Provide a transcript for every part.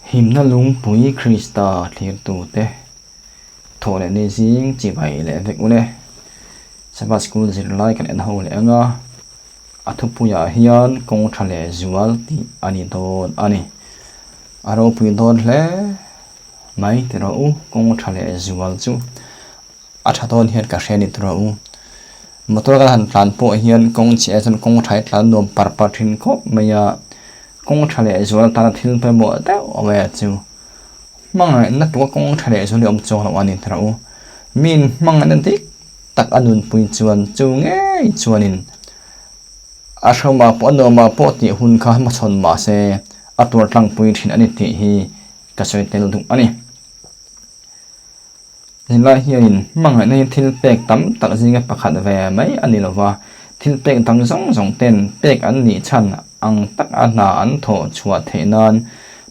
Himna lungpui Krista thlirtute thawh leh ni zing chibai leh vek ule. Sabbath School zirlai kan en ho leh ang a, a thupuiah hian kawng tha leh zual tih a ni dawn a ni. A ropui dawn hle mai ti rawh u, kawng tha leh zual chu a tha dawn hian ka hria ni ti rawh u. Motor kan han tlan pawh hian kawng chhiah chuan kawng tha hi tlan nuam par par thin khawp mai a, kawng tha leh zual atana thil pawimawh deuh mai a chu. Hmangaihna tura kawng tha leh zual hi a awm chuang loh a ni ti rawh u. Min hmangaihna dik tak a nunpui chuan chu ngei chuanin a hrawmah pawh a nuamah pawh tih hun kha hmachhawn mahse a tur tlangpui thin a ni tih hi ka sawi tel duh a ni. Zirlai hianin hmangaihna hi thil pek tam tak zinga pakhat ve mai a ni lova, thil pek dang zawng zawng ten pek an nih chhan ang tak a hna an thawh chhuah theih nan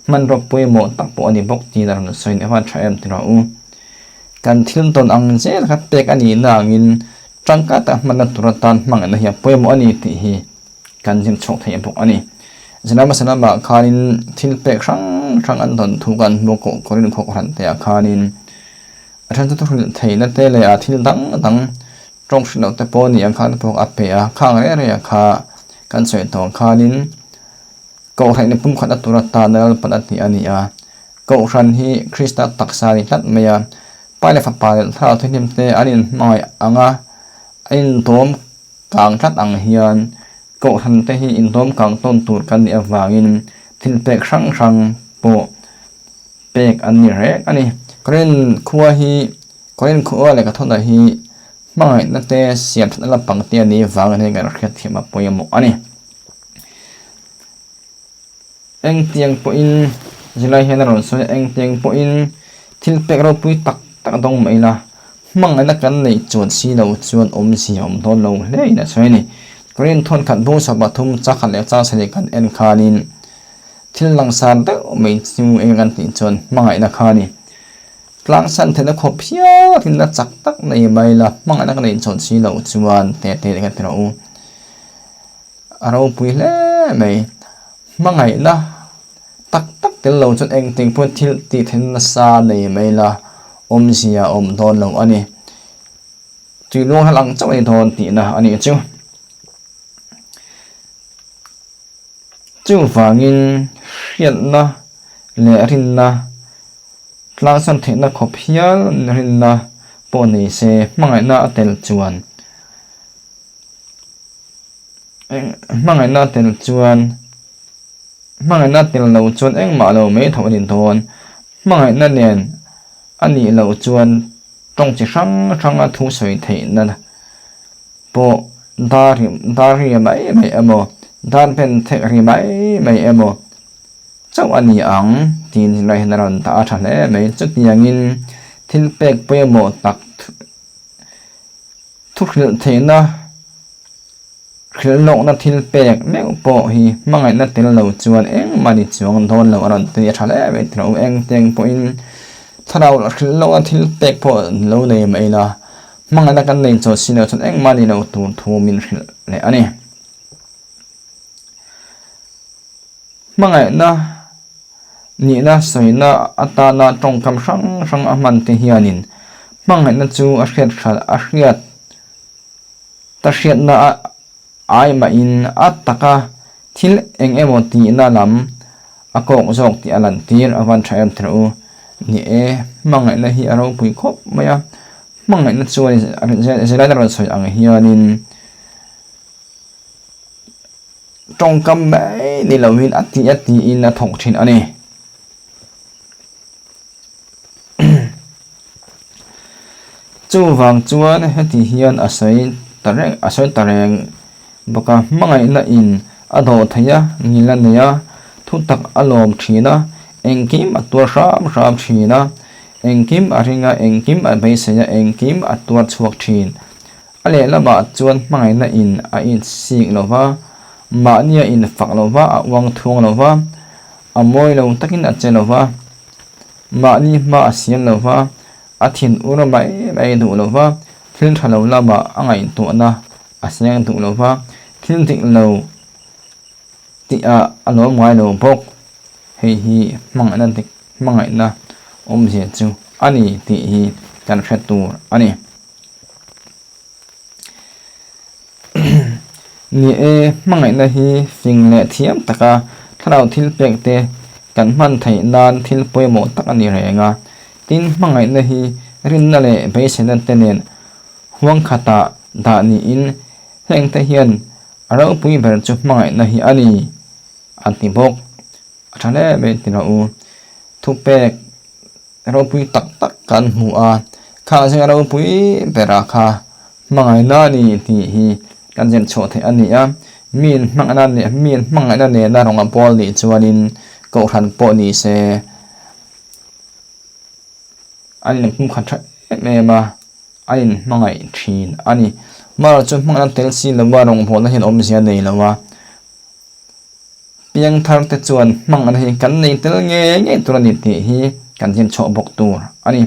hmanraw pawimawh tak pawh a ni bawk tih a rawn sawi ni avan tha em ti rawh u. Kan thil tawn ang zel kha pek a nih na angin tangkai tak hmanna tur atan hmangaihna hi a pawimawh a ni tih hi kan zir chhuak thei bawk a ni. Zirlai hmasa lamah khanin thil pek hrang hrang an dawn thu kan hmu kawh kawrin khawk hran te ah khanin a then chu thuhrilh theihna te leh a thil dang dang tawng hrilh loh te pawh a ni ang khan pawh a pe a, khang reng reng ah kha kan sawi tawh khanin Kohhran in pumkhat a tur atana Lalpan a tih a ni a, Kohhran hi Krista taksa a ni tlat mai a, Pa leh Fapa leh Thlarau Thianghlim te an inhmangaih ang a, an indawm kang tlat ang hian Kohhran te hi indawm kang tawn tur kan nih avangin thil pek hrang hrang pawh pek an ni reng a ni. Korin khua hi Korin khua leh Kathona hi hmangaihna te siam thatna lampang te a nih vangin hei kan hriatthiam a pawimawh a ni. Engtiang pawhin zirlai hian a rawn sawi a, engtiang pawhin thil pek ropui tak tak dawng mah ila, hmangaihna kan neih chuan si lo chuan awmzia awm dawn lo hle in a sawi a ni. Korin thawnkhat bawngsa pathum chakhat leh changsa leh kan en khanin thil langsar deuh mai chu eng kan tih chuan hmangaihna kha a ni. Tlangsan theihna khawp hial rinna chak tak nei mai ila, hmangaihna kan neih chuan si lo chuan te te kan ti rawh u. A ropui hle mai. Hmangaihna tak tak tel lo chuan engtin pawh thil tih theihna nasa nei mai la, awmzia a awm dawn lo a ni. Tui luang hal ang chauh a ni dawn tihna a nih chu. Chuvangin hriatna leh rinna tlangsan theihna khawp hial rinna pawh nei se hmangaihna a tel chuan Hmangaihna tel chuan Hmangaihna tel lo chuan engmah lo mai tho a ni dawn. Hmangaihna nen a nih loh chuan tawng chi hrang hranga thu sawi theihna pawh dar dar ri mai mai emaw dar pen thek ri mai mai emaw chauh a ni ang tiin zirlai hian a rawn dah a tha hle mai. Chutiangin thil pek pawimawh tak Thuhrilh theihna, hrilhlawkna thil pek meuh pawh hi hmangaihna tel lo chuan engmah ni chuang dawn lo a rawn ti a tha hle mai tih rawh. Engtiang pawhin thlarau hrilhlawkna thil pek pawh lo nei mah ila hmangaihna kan nei chaw si lo chuan engmah ni lo tur thu min hrilh leh a ni. Hmangaihna nihna sawina atana tawngkam hrang hrang a hman te hianin hmangaihna chu a hriat hral a hriat ta hriatna a ai mahin a taka thil eng emaw tihna lam a kawk zawk tih a lantir a van tha em ther u. Ni e, hmangaihna hi a ropui khawp mai a, hmangaihna chuan zirlaina rawn sawi ang hianin Tawngkam mai ni loin a tih a tiin a thawk thin a ni. Chuvang chuan heti hian a sawi ta reng a sawi ta reng bawk a, hmangaihna in a dawh thei a, ngil a nei a, thutak a lawm thin a, engkim a tuar hram hram thin a, engkim a ring a, engkim a beisei a, engkim a tuar chhuak thin. A lehlamah chuan hmangaihna in a insik lo va, mahni a infak lo va, a uang thuang lo va, a mawi lo takin a che lo va, mahni hma a siam lo va, a thin ur mai mai duh lo va, thil tha lo lamah a ngaihtuahna a seng duh lo va, thil dik lo tihah a lawm ngai lo bawk. Hei hi hmangaihna dik, hmangaihna awmzia chu a ni tih hi kan hre tur a ni. Ni e, hmangaihna hi fing leh thiam taka thlarau thil pek te kan hman theih nan thil pawimawh tak a ni reng a. Tin, hmangaihna hi rinna leh beiseina te nen huang khatah dah niin heng te hian a ropui ber chu hmangaihna hi a ni a ti bawk. A tha hle mai ti rawh u. Thupek Ropui tak tak kan hmu a, kha zinga ropui bera kha hmangaihna a ni tih hi kan zir chhuah theih a ni a. Miin hmangaihna leh miin hmangaihna nena rawnga pawl nih chuanin kohhran pawh ni se an inpumkhat tha em em a, an inhmangaih thin a ni. Amaherawhchu chu hmangaihna tel si lova rawngbawlna hian awmzia a nei lo a. Piangthar te chuan hmangaihna hi kan nei tel ngei ngei tur a ni tih hi kan zin chhuah bawk tur a ni.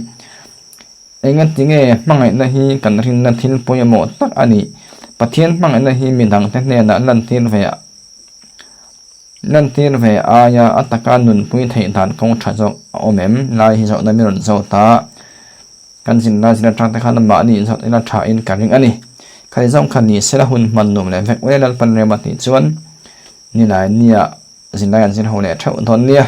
Engati nge hmangaihna hi kan rinna thil pawimawh tak a nih? Pathian hmangaihna hi midangte hnenah lantir ve lantir ve aia a taka nunpui theih dan kawng tha zawk a awm em? Lai hi zawhna mi rawn zawt a. Kan zin lai zin atang te khan mahni inzawt ila tha in ka ring a ni. Khati zawng kha ni sela hun hman nuam leh vek ule Lalpan rem a tih chuan nilai nia zin lai an zir ho leh theuh dawn nia.